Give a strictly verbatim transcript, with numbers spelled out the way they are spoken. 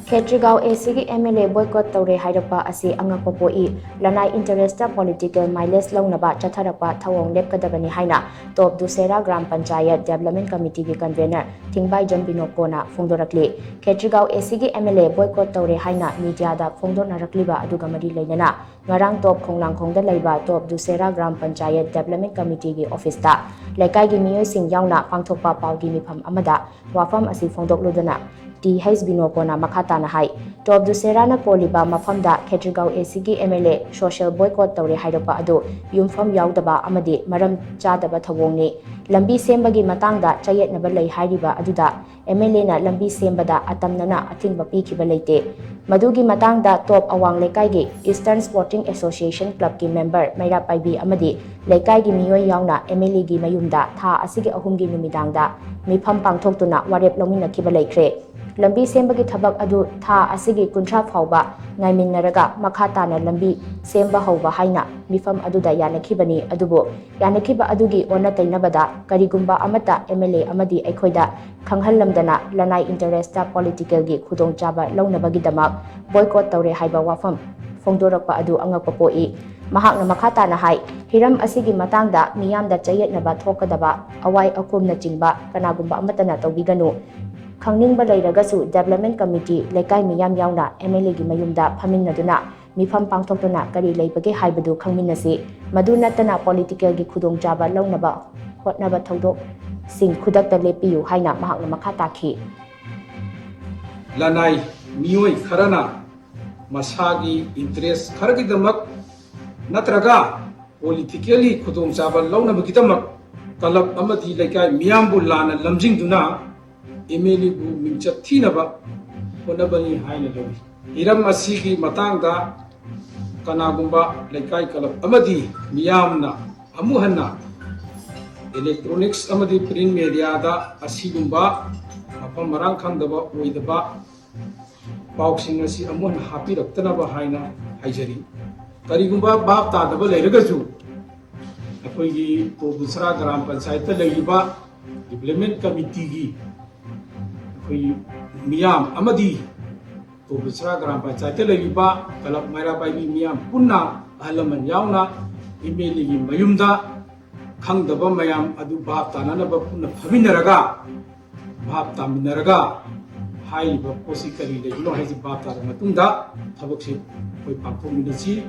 ꯈꯦꯇ꯭ꯔꯤꯒꯥꯎ ꯑꯦ ꯁꯤꯒꯤ M L A boycott ꯇꯧꯔꯦ ꯍꯥꯏꯔꯛꯄ ꯑꯁꯤ ꯑꯉꯛꯄ ꯄꯣꯛꯏ꯫ ꯂꯅꯥꯏ ꯏꯟꯇꯔꯦꯁꯇ ꯄꯣꯂꯤꯇꯤꯀꯦꯜ ꯃꯥꯏꯂꯦꯖ ꯂꯧꯅꯕ ꯆꯠꯊꯔꯛꯄ ꯊꯧꯑꯣꯡ ꯂꯦꯞꯀꯗꯕꯅꯤ ꯍꯥꯏꯅ ꯇꯣꯞ ꯗꯨꯁꯦꯔꯥ ꯒ꯭ꯔꯥꯝ ꯄꯟꯆꯥꯌꯠ ꯗꯦꯕꯂꯞꯃꯦꯟ ꯀꯃꯤꯇꯤꯒꯤ ꯀꯟꯚꯦꯅꯔ ꯊꯤꯡꯕꯥꯏꯖꯝ ꯕꯤꯅꯣ ꯀꯣꯅ ꯐꯣꯡꯗꯣꯔꯛꯂꯤ꯫ ꯈꯦꯇ꯭ꯔꯤꯒꯥꯎ ꯑꯦ ꯁꯤꯒꯤ ꯑꯦꯝ ꯑꯦꯜ ꯑꯦ ꯕꯣꯏꯀꯣꯠ ꯇꯧꯔꯦ ꯍꯥꯏꯅ ꯃꯤꯗꯤꯌꯥꯗ ꯐꯣꯡꯗꯣꯛꯅꯔꯛꯂꯤꯕ ꯑꯗꯨꯒ ꯃꯔꯤ ꯂꯩꯅꯅ ꯉꯔꯥꯡ ꯇꯣꯞ ꯈꯣꯡꯂꯥꯡꯈꯣꯡꯗ ꯂꯩꯕ ꯇꯣꯞ ꯗꯨꯁꯦꯔꯥ ꯒ꯭ꯔꯥꯝ ꯄꯟꯆꯥꯌꯠ ꯗꯦꯕꯂꯞꯃꯦꯟ ꯀꯃꯤꯇꯤꯒꯤ ꯑꯣꯐꯤꯁꯇ ꯂꯩꯀꯥꯏꯒꯤ ꯃꯤꯑꯣꯏꯁꯤꯡ ꯌꯥꯎꯅ ꯄꯥꯡꯊꯣꯛꯄ ꯄꯥꯎꯒꯤ ꯃꯤꯐꯝ ꯑꯃꯗ ꯋꯥꯐꯝ ꯑꯁꯤ ꯐꯣꯡꯗꯣꯛꯂꯨꯗꯨꯅ ꯇꯤ ꯍꯩꯆ ꯕꯤꯅꯣ ꯀꯣꯅ ꯃꯈꯥ ꯇꯥꯅ ꯍꯥꯏ, ꯇꯣꯞ ꯗꯨꯁꯦꯔꯥꯅ ꯀꯣꯜꯂꯤꯕ ꯃꯐꯝꯗ ꯈꯦꯇ꯭ꯔꯤꯒꯥꯎ ꯑꯦ ꯁꯤꯒꯤ M L A social boycott ꯇꯧꯔꯦ ꯍꯥꯏꯔꯛꯄ ꯑꯗꯨ ꯌꯨꯝꯐꯝ ꯌꯥꯎꯗꯕ ꯑꯃꯗꯤ ꯃꯔꯝ ꯆꯥꯗꯕ ꯊꯧꯑꯣꯡꯅꯤ꯫ ꯂꯝꯕꯤ ꯁꯦꯝꯕꯒꯤ ꯃꯇꯥꯡꯗ ꯆꯌꯦꯠꯅꯕ ꯂꯩ ꯍꯥꯏꯔꯤꯕ ꯑꯗꯨꯗ ꯑꯦꯝ ꯑꯦꯜ ꯑꯦꯅ ꯂꯝꯕꯤ ꯁꯦꯝꯕꯗ ꯑꯇꯝꯅꯅ ꯑꯊꯤꯡꯕ ꯄꯤꯈꯤꯕ ꯂꯩꯇꯦ꯫ ꯃꯗꯨꯒꯤ ꯃꯇꯥꯡꯗ ꯇꯣꯞ ꯑꯋꯥꯡ ꯂꯩꯀꯥꯏꯒꯤ ꯏꯁꯇꯔꯟ ꯁ꯭ꯄꯣꯔꯇꯤꯡ ꯑꯦꯁꯣꯁꯤꯌꯦꯁꯟ ꯀ꯭ꯂꯕꯀꯤ ꯃꯦꯝꯕꯔ ꯃꯩꯔꯥ ꯄꯥꯏꯕꯤ ꯑꯃꯗꯤ ꯂꯩꯀꯥꯏꯒꯤ ꯃꯤꯑꯣꯏ ꯌꯥꯎꯅ ꯑꯦꯝ ꯑꯦꯜ ꯑꯦꯒꯤ ꯃꯌꯨꯝꯗ ꯊꯥ ꯑꯁꯤꯒꯤ ꯑꯍꯨꯝꯒꯤ ꯅꯨꯃꯤꯗꯥꯡꯗ ꯃꯤꯐꯝ ꯄꯥꯡꯊꯣꯛꯇꯨꯅ ꯋꯥꯔꯦꯞ ꯂꯧꯃꯤꯟꯅꯈꯤꯕ ꯂꯩꯈ꯭ꯔꯦ꯫ ꯂꯝꯕꯤ ꯁꯦꯝꯕꯒꯤ ꯊꯕꯛ ꯑꯗꯨ ꯊꯥ ꯑꯁꯤꯒꯤ ꯀꯨꯟꯊ꯭ꯔꯥ ꯐꯥꯎꯕ ꯉꯥꯏꯃꯤꯟꯅꯔꯒ ꯃꯈꯥ ꯇꯥꯅ ꯂꯝꯕꯤ ꯁꯦꯝꯕ ꯍꯧꯕ ꯍꯥꯏꯅ ꯃꯤꯐꯝ ꯑꯗꯨꯗ ꯌꯥꯅꯈꯤꯕꯅꯤ꯫ ꯑꯗꯨꯕꯨ ꯌꯥꯅꯈꯤꯕ ꯑꯗꯨꯒꯤ ꯑꯣꯟꯅ ꯇꯩꯅꯕꯗ ꯀꯔꯤꯒꯨꯝꯕ ꯑꯃꯠꯇ ꯑꯦꯝ ꯑꯦꯜ ꯑꯦ ꯑꯃꯗꯤ ꯑꯩꯈꯣꯏꯗ ꯈꯪꯍꯜꯂꯝꯗꯅ ꯂꯅꯥꯏ ꯏꯟꯇꯔꯦꯁꯇ ꯄꯣꯂꯤꯇꯤꯀꯦꯜꯒꯤ ꯈꯨꯗꯣꯡꯆꯥꯕ ꯂꯧꯅꯕꯒꯤꯗꯃꯛ ꯕꯣꯏꯀꯣꯠ ꯇꯧꯔꯦ ꯍꯥꯏꯕ ꯋꯥꯐꯝ ꯐꯣꯡꯗꯣꯔꯛꯄ ꯑꯗꯨ ꯑꯉꯛꯄ ꯄꯣꯛꯏ꯫ ꯃꯍꯥꯛꯅ ꯃꯈꯥ ꯇꯥꯅ ꯍꯥꯏ, ꯍꯤꯔꯝ ꯑꯁꯤꯒꯤ ꯃꯇꯥꯡꯗ ꯃꯤꯌꯥꯝꯗ ꯆꯌꯦꯠꯅꯕ ꯊꯣꯛꯀꯗꯕ ꯑꯋꯥꯏ ꯑꯈꯨꯝꯅꯆꯤꯡꯕ ꯀꯅꯥꯒꯨꯝꯕ ꯑꯃꯠꯇꯅ ꯇꯧꯕꯤꯒꯅꯨ꯫ ꯈꯪꯅꯤꯡꯕ ꯂꯩꯔꯒꯁꯨ ꯗꯦꯕꯂꯞꯃꯦꯟ ꯀꯃꯤꯇꯤ ꯂꯩꯀꯥꯏ ꯃꯤꯌꯥꯝ ꯌꯥꯎꯅ ꯑꯦꯝ ꯑꯦꯜ ꯑꯦꯒꯤ ꯃꯌꯨꯝꯗ ꯐꯝꯃꯤꯟꯅꯗꯨꯅ ꯃꯤꯐꯝ ꯄꯥꯡꯊꯣꯛꯇꯨꯅ ꯀꯔꯤ ꯂꯩꯕꯒꯦ ꯍꯥꯏꯕꯗꯨ ꯈꯪꯃꯤꯟꯅꯁꯤ꯫ ꯃꯗꯨ ꯅꯠꯇꯅ ꯄꯣꯂꯤꯇꯤꯀꯦꯜꯒꯤ ꯈꯨꯗꯣꯡꯆꯥꯕ ꯂꯧꯅꯕ ꯍꯣꯠꯅꯕ ꯊꯧꯗꯣꯛꯁꯤꯡ ꯈꯨꯗꯛꯇ ꯂꯦꯞꯄꯤꯌꯨ ꯍꯥꯏꯅ ꯃꯍꯥꯛꯅ ꯃꯈꯥ ꯇꯥꯈꯤ꯫ ꯂꯅꯥꯏ ꯃꯤꯑꯣꯏ ꯈꯔꯅ ꯃꯁꯥꯒꯤ ꯏꯟꯇꯔꯦꯁ ꯈꯔꯒꯤꯗꯃꯛ ꯅꯠꯇ꯭ꯔꯒ ꯄꯣꯂꯤꯇꯤꯀꯦꯜꯂꯤ ꯈꯨꯗꯣꯡꯆꯥꯕ ꯂꯧꯅꯕꯒꯤꯗꯃꯛ ꯀꯂꯕ ꯑꯃꯗꯤ ꯂꯩꯀꯥꯏ ꯃꯤꯌꯥꯝꯕꯨ ꯂꯥꯟꯅ ꯂꯝꯖꯤꯡꯗꯨꯅ ꯑꯦꯝ ꯑꯦꯜ ꯑꯦꯕꯨ ꯃꯤꯡꯆꯠ ꯊꯤꯅꯕ ꯍꯣꯠꯅꯕꯅꯤ ꯍꯥꯏꯅ ꯂꯧꯏ꯫ ꯍꯤꯔꯝ ꯑꯁꯤꯒꯤ ꯃꯇꯥꯡꯗ ꯀꯅꯥꯒꯨꯝꯕ ꯂꯩꯀꯥꯏ ꯀꯂꯕ ꯑꯃꯗꯤ ꯃꯤꯌꯥꯝꯅ ꯑꯃꯨꯛ ꯍꯟꯅ ꯏꯂꯦꯛꯇ꯭ꯔꯣꯅꯤꯛꯁ ꯑꯃꯗꯤ ꯄ꯭ꯔꯤꯟ ꯃꯦꯗꯤꯌꯥꯗ ꯑꯁꯤꯒꯨꯝꯕ ꯃꯐꯝ ꯃꯔꯥꯡ ꯈꯪꯗꯕ ꯑꯣꯏꯗꯕ ꯄꯥꯎꯁꯤꯡ ꯑꯁꯤ ꯑꯃꯨꯛ ꯍꯟꯅ ꯍꯥꯞꯄꯤꯔꯛꯇꯅꯕ ꯍꯥꯏꯅ ꯍꯥꯏꯖꯔꯤ꯫ ꯀꯔꯤꯒꯨꯝꯕ ꯚꯥꯞ ꯇꯥꯗꯕ ꯂꯩꯔꯒꯁꯨ ꯑꯩꯈꯣꯏꯒꯤ ꯇꯣꯞ ꯗꯨꯁꯦꯔꯥ ꯒ꯭ꯔꯥꯝ ꯄꯟꯆꯥꯌꯠꯇ ꯂꯩꯔꯤꯕ ꯗꯤꯕꯂꯞꯃꯦꯟ ꯀꯃꯤꯇꯤꯒꯤ ꯑꯩꯈꯣꯏꯒꯤ ꯃꯤꯌꯥꯝ ꯑꯃꯗꯤ ꯇꯣꯕꯤꯁ꯭ꯔꯥ ꯒ꯭ꯔꯥꯝ ꯄꯟꯆꯥꯌꯠꯇ ꯂꯩꯔꯤꯕ ꯀ꯭ꯂꯕ ꯃꯩꯔꯥ ꯄꯥꯏꯕꯤ ꯃꯤꯌꯥꯝ ꯄꯨꯟꯅ, ꯑꯍꯜ ꯂꯃꯟ ꯌꯥꯎꯅ, ꯑꯦꯝ ꯑꯦꯜ ꯑꯦꯒꯤ ꯃꯌꯨꯝꯗ ꯈꯪꯗꯕ ꯃꯌꯥꯝ ꯑꯗꯨ ꯚꯥꯞ ꯇꯥꯅꯅꯕ ꯄꯨꯟꯅ ꯐꯝꯃꯤꯟꯅꯔꯒ, ꯚꯥꯞ ꯇꯥꯃꯤꯟꯅꯔꯒ, ꯍꯥꯏꯔꯤꯕ ꯄꯣꯠꯁꯤ ꯀꯔꯤ ꯂꯩꯕꯅꯣ ꯍꯥꯏꯁꯤ ꯚꯥꯞ ꯇꯥꯔꯕ ꯃꯇꯨꯡꯗ ꯊꯕꯛꯁꯤ ꯑꯩꯈꯣꯏ ꯄꯥꯡꯊꯣꯛꯃꯤꯟꯅꯁꯤ꯫